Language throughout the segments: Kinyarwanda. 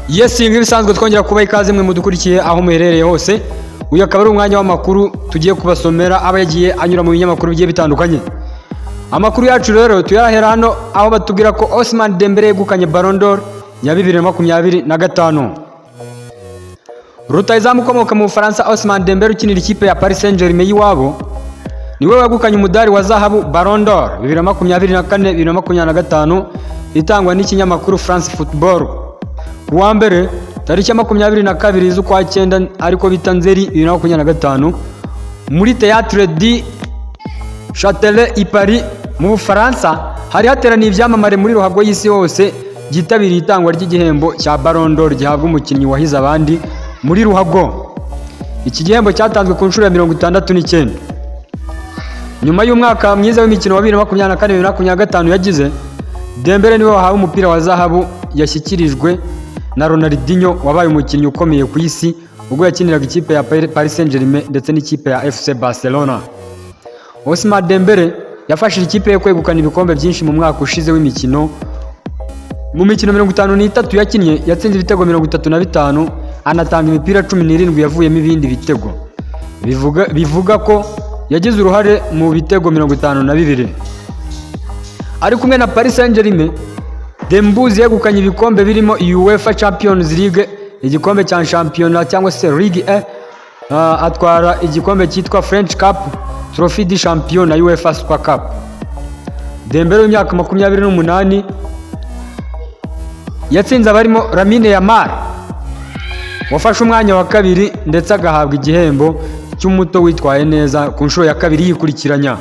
Yes, nk'ibisanzwe twongera kuba ikaze mwe mudukurikiye aho muherereye hose. Uyu akaba ari umwanya w'amakuru tugiye kubasomera aba yagiye anyura mu binyamakuru bigiye bitandukanye. Amakuru yacu rero tuyahera hano aho batubwira ko Ousmane Dembele yegukanye Ballon d'Or ya 2025. Rutahizamu ukomoka mu Bufaransa, Ousmane Dembele, ukinira ikipe ya Paris Saint-Germain y'iwabo, niwe wegukanye umudari wa zahabu Ballon d'Or 2024 2025 itangwa n'ikinyamakuru France Football. Ku wa mbere tariki ya 22 z'ukwa cyenda, ariko bita Nzeri 2025, muri Théâtre du Châtelet i Paris mu Bufaransa, hari hateraniye ibyamamare muri ruhago y'isi hose byitabiriye itangwa ry'igihembo cya Ballon d'Or gihabwa umukinnyi wahize abandi muri ruhago. Iki gihembo cyatanzwe ku nshuro ya 69. Nyuma y'umwaka mwiza w'imikino wa 2024 2025 yagize, Dembele niwe wahawe umupira wa zahabu yashyikirijwe na Ronaldinho wabaye umukinnyi ukomeye ku isi ubwo yakiniraga ikipe ya Paris Saint-Germain ndetse n'ikipe ya FC Barcelona. Ousmane Dembele yafashije ikipe ye kwegukana ibikombe byinshi mu mwaka ushize w'imikino. Mu mikino 53 yakinnye, yatsinze ibitego 35, anatanga imipira 17 yavuyemo ibindi bitego. Bivuga ko yagize uruhare mu bitego 52. Ari kumwe na Paris Saint-Germain, Dembuzi yegukanye ibikombe birimo UEFA Champions League, igikombe cya shampiyona cyangwa se Ligue 1, atwara igikombe cyitwa French Cup, Trophée du Champion na UEFA Super Cup. Dembele w'imyaka 28 yatsinze abarimo Lamine Yamal wafashe umwanya wa kabiri ndetse agahabwa igihembo cy'umuto witwaye neza ku nshuro ya kabiri yikurikiranya.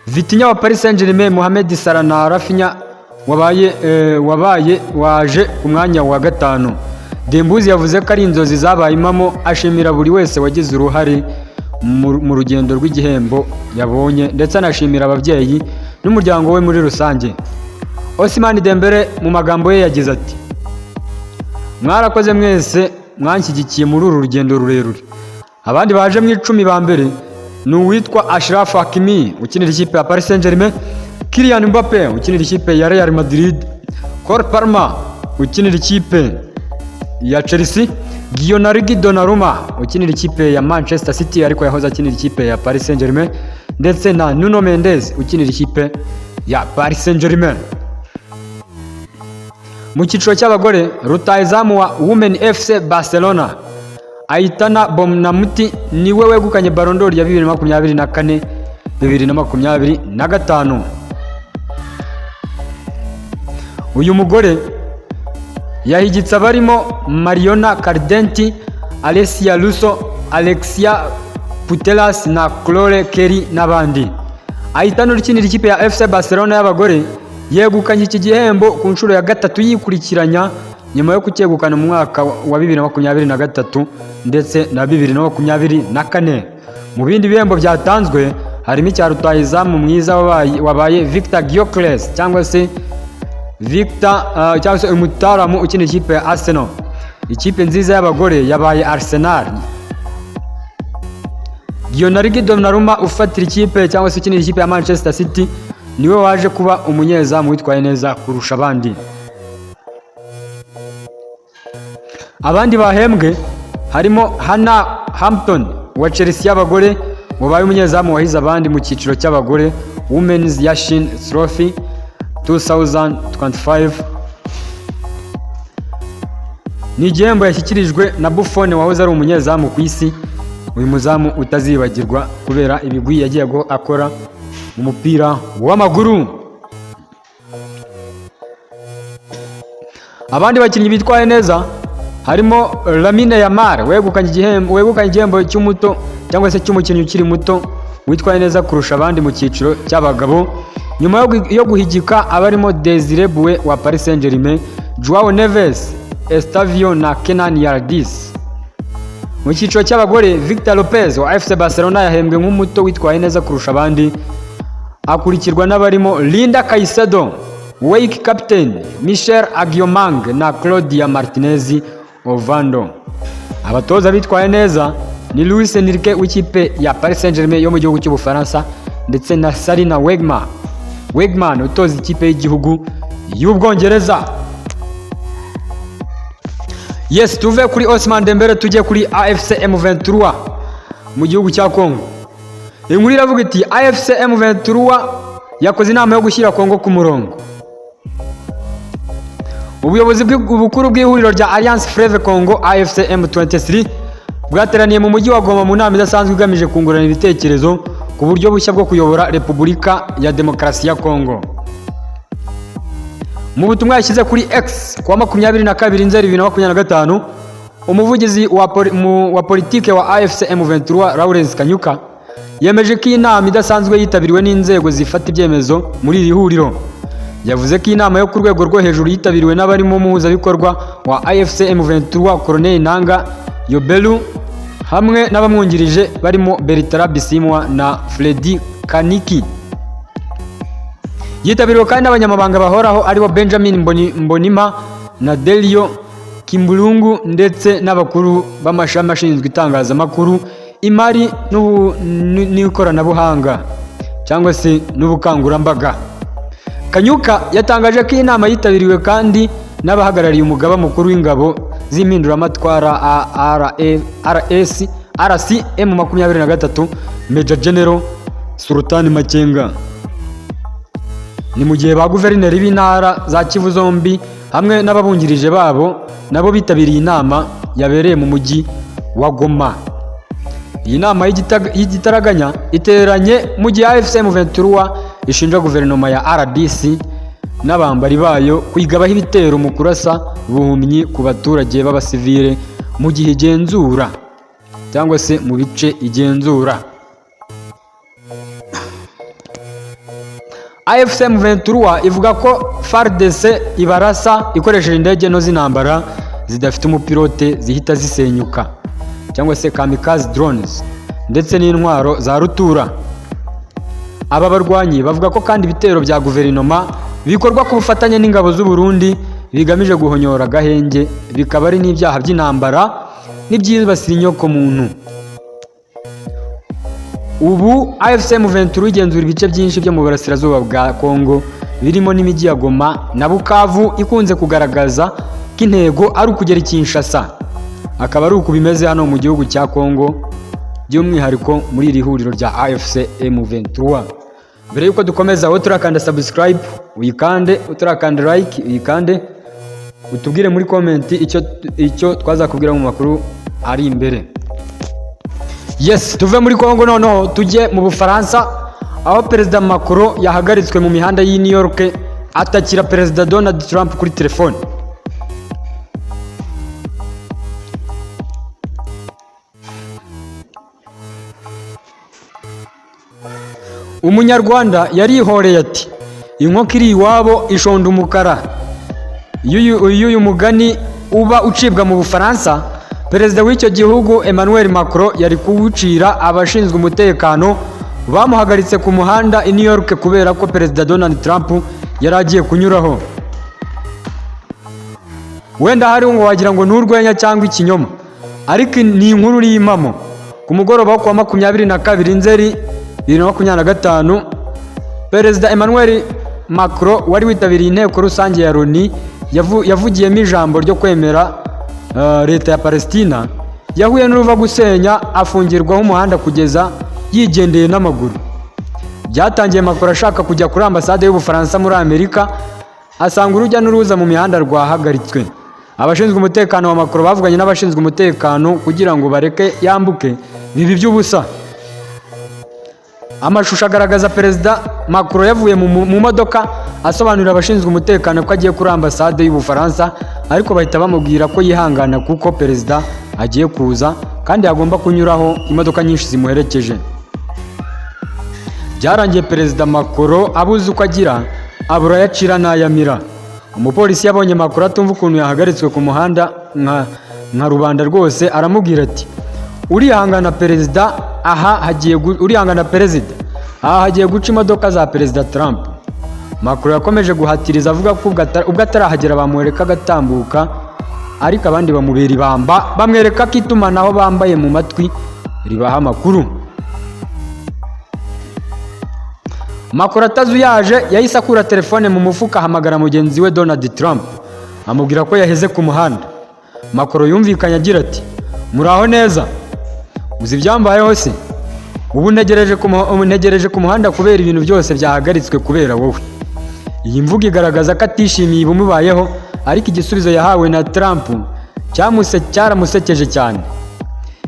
Vitinha wa Paris Saint-Germain, Mohamed Salah na Raphinha wabaye waje ku mwanya wa gatanu. Dembuzi yavuze ko ari inzozi zabaye impamo, ashimira buri wese wagize uruhare mu rugendo rw'igihembo yabonye, ndetse anashimira ababyeyi n'umuryango we muri rusange. Ousmane Dembele mu magambo ye yagize ati: "Mwarakoze mwese mwanshyigikiye muri uru rugendo rurerure." Abandi baje mu 10 ba mbere ni uwitwa Achraf Hakimi ukinira ikipe ya Paris Saint-Germain, Kylian Mbappe ukinira ikipe ya Real Madrid, Cole Palmer ukinira ikipe ya Chelsea, Gianluigi Donnarumma ukinira ikipe ya Manchester City ariko yahoze akinira ikipe ya Paris Saint-Germain, ndetse na Nuno Mendes ukinira ikipe ya Paris Saint-Germain. Mu cyiciro cy'abagore, rutahizamu wa Women FC Barcelona Aitana Bonmatí niwe wegukanye Ballon d'Or ya 2024 2025. Uyu mugore yahigitse abarimo Mariona Caldentey, Alessia Russo, Alexia Putellas na Chloe Kelly n'abandi. Aitana ukinira ikipe ya FC Barcelona y'abagore yegukanye iki gihembo ku nshuro ya gatatu yikurikiranya nyuma yo kucyegukana mu mwaka wa 2023 ndetse na 2024. Mu bindi bihembo byatanzwe harimo icya rutahizamu mwiza wabaye Victor Gyökeres cyangwa se Victor cyangwa se umutaramu ukina ikipe ya Arsenal. Ikipe nziza y'abagore yabaye Arsenal. Gianluigi Donnarumma ufatira ikipe cyangwa se ukinira ikipe ya Manchester City niwe waje kuba umunyezamu witwaye neza kurusha abandi. Abandi bahembwe harimo Hannah Hampton wa Chelsea y'abagore wabaye umunyezamu wahize abandi mu cyiciro cy'abagore Women's Yashin Trophy 2025. Ni igihembo yashyikirijwe na Buffon wahoze ari umunyezamu ku isi, uyu muzamu utazibagirwa kubera ibigwi yagiye akora mu mupira w'amaguru. Abandi bakinnyi bitwaye neza harimo Lamine Yamal wegukanye igihembo cy'umuto cyangwa se cy'umukinnyi ukiri muto witwaye neza kurusha abandi mu cyiciro cy'abagabo, nyuma yo guhigika abarimo Desire Doué wa Paris Saint-Germain, Joao Neves, Estevao na Kenan Yildiz. Mu cyiciro cy'abagore, Victor Lopez wa FC Barcelona yahembwe nk'umuto witwaye neza kurusha abandi, akurikirwa n'abarimo Linda Caicedo, Wake Captain, Michel Agyomang na Claudia Martinez Ovando. Abatoza bitwaye neza ni Luis Enrique w'ikipe ya Paris Saint-Germain yo mu gihugu cy'Ubufaransa ndetse na Sarina Wiegman utoza ikipe y'igihugu y'Ubwongereza. Yes, tuve kuri Ousmane Dembele tujye kuri AFC M23 mu gihugu cya Congo. Inkuru iravuga iti AFC M23 yakoze inama yo gushyira Congo ku murongo. Ubuyobozi bukuru bw'ihuriro rya Alliance Fleuve Congo AFC M23 bwateraniye mu mujyi wa Goma mu nama idasanzwe igamije kungurana ibitekerezo ku buryo bushya bwo kuyobora Repubulika ya Demokarasi ya Congo. Mu butumwa yashyize kuri X kuwa 22 Nzeri 2025, umuvugizi wa politike wa AFC M23 Lawrence Kanyuka yemeje ko iyi nama idasanzwe yitabiriwe n'inzego zifata ibyemezo muri iri huriro. Yavuze ko iyi nama yo ku rwego rwo hejuru yitabiriwe n'abarimo umuhuzabikorwa wa AFC M23 Colonel Nanga Yobelu hamwe n'abamwungirije barimo Bertrand Bisimwa na Freddy Kaniki. Yitabiriwe kandi n'abanyamabanga bahoraho aribo Benjamin Mbonima na Delio Kimbulungu ndetse n'abakuru b'amashami ashinzwe itangazamakuru, imari n'ikoranabuhanga cyangwa se n'ubukangurambaga. Kanyuka yatangaje ko iyi nama yitabiriwe kandi n'abahagarariye umugaba mukuru w'ingabo z'impinduramatwara RS RC M23 Major General Sultan Makenga. Ni mu gihe ba guverineri b'intara za Kivu zombi hamwe n'ababungirije babo nabo bitabiriye inama yabereye mu mujyi wa Goma. Iyi nama y'igitaraganya iteranye mu gihe AFC M23 ishinja guverinoma ya RDC n'abambari bayo kuyigabaho ibitero mu kurasa buhumyi ku baturage b'abasivile mu gihe igenzura cyangwa se mu bice igenzura. AFC M23 ivuga ko FARDC ibarasa ikoresheje indege nto z'intambara zidafite umupilote zihita zisenyuka cyangwa se kamikaze drones ndetse n'intwaro za rutura. Aba barwanyi bavuga ko kandi ibitero bya guverinoma bikorwa ku bufatanye n'ingabo z'u Burundi bigamije guhonyora agahenge, bikaba ari n'ibyaha by'intambara n'ibyibasira inyoko muntu. Ubu AFC M23 igenzura ibice byinshi byo mu burasirazuba bwa Congo birimo n'imijyi ya Goma na Bukavu, ikunze kugaragaza ko intego ari ukugera i Kinshasa. Akaba ari uku bimeze hano mu gihugu cya Congo, by'umwihariko muri iri huriro rya AFC M23. Mbere yuko dukomeza, wowe turakanda subscribe uyikande, uturakanda like uyikande, utubwire muri comment icyo twazakubwira mu makuru ari imbere. Yes, tuve muri Congo noneho tujye mu Bufaransa, aho Perezida Macron yahagaritswe mu mihanda y'i New York atakira Perezida Donald Trump kuri telefone. Umunyarwanda yarihoreye ati inkoko iri iwabo ishonda umukara. Iyo uyu mugani uba ucibwa mu Bufaransa, Perezida w'icyo gihugu Emmanuel Macron yari kuwucira abashinzwe umutekano bamuhagaritse ku muhanda i New York kubera ko Perezida Donald Trump yari agiye kunyuraho. Wenda hari ngo wagira ngo ni urwenya cyangwa ikinyoma, ariko ni inkuru y'impamo. Ku mugoroba wo kuwa 22 Nzeri 2025, Perezida Emmanuel Macron wari witabiriye inteko rusange ya Loni yavugiyemo ijambo ryo kwemera leta ya Palestina, yahuye n'uruva gusenya afungirwaho umuhanda kugeza yigendeye n'amaguru. Byatangiye Macron ashaka kujya kuri ambasade y'Ubufaransa muri Amerika, asanga urujya n'uruza mu mihanda rwahagaritswe. Abashinzwe umutekano wa Macron bavuganye n'abashinzwe umutekano kugira ngo bareke yambuke, biba iby'ubusa. Amashusho agaragaza Perezida Macron yavuye mu modoka asobanurira abashinzwe umutekano ko agiye kuri ambasade y'Ubufaransa, ariko bahita bamubwira ko yihangana kuko perezida agiye kuza kandi agomba kunyuraho imodoka nyinshi zimuherekeje. Byarangiye Perezida Macron abuze uko agira, abura ayacira n'ayamira. Umupolisi yabonye Macron atumva ukuntu yahagaritswe ku muhanda nka rubanda rwose, aramubwira ati urihangana perezida, aha hagiye urihangana perezida, aha hagiye guca imodoka za Perezida Trump. Macron yakomeje guhatiriza avuga ko ubwo atarahagera bamwereka agatambuka, ariko abandi bamubera ibamba bamwereka ko itumanaho bambaye mu matwi ribaha amakuru. Macron atazuyaje yahise akura telefone mu mufuka ahamagara mugenzi we Donald Trump amubwira ko yaheze ku muhanda. Macron yumvikanye agira ati: "Muraho neza, uzi ibyambayeho se? Ubu ntegereje ku muhanda kubera ibintu byose byahagaritswe kubera wowe." Iyi mvugo igaragaza ko atishimiye ibimubayeho, ariko igisubizo yahawe na Trump cyaramusekeje cyane.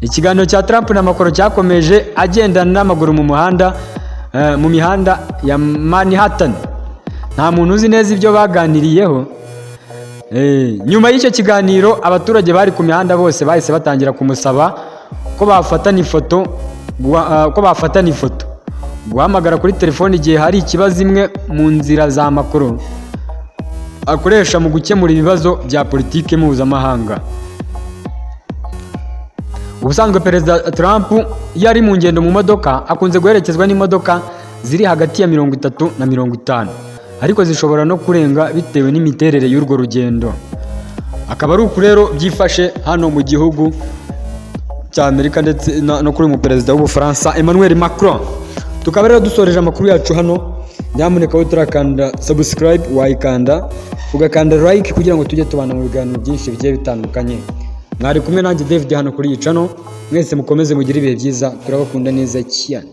Ikiganiro cya Trump na Macron cyakomeje agendana n'amaguru mu mihanda ya Manhattan. Nta muntu uzi neza ibyo baganiriyeho. Nyuma y'icyo kiganiro, abaturage bari ku mihanda bose bahise batangira kumusaba ko bafatana ifoto. Guhamagara kuri telefone igihe hari ikibazo, imwe mu nzira za Macron akoresha mu gukemura ibibazo bya politiki mpuzamahanga. Ubusanzwe Perezida Trump iyo ari mu ngendo mu modoka akunze guherekezwa n'imodoka ziri hagati ya 30 na 50, ariko zishobora no kurenga bitewe n'imiterere y'urwo rugendo. Akaba ari uku rero byifashe hano mu gihugu cya Amerika ndetse no kuri uyu perezida w'Ubufaransa Emmanuel Macron. Tukaba rero dusoreje amakuru yacu hano. Nyamuneka wowe turakanda subscribe, wayikanda ugakanda like kugira ngo tujye tubana mu biganiro byinshi bigiye bitandukanye. Mwari kumwe nanjye David hano kuri iyi channel. Mwese mukomeze mugire ibihe byiza, turabakunda neza cyane.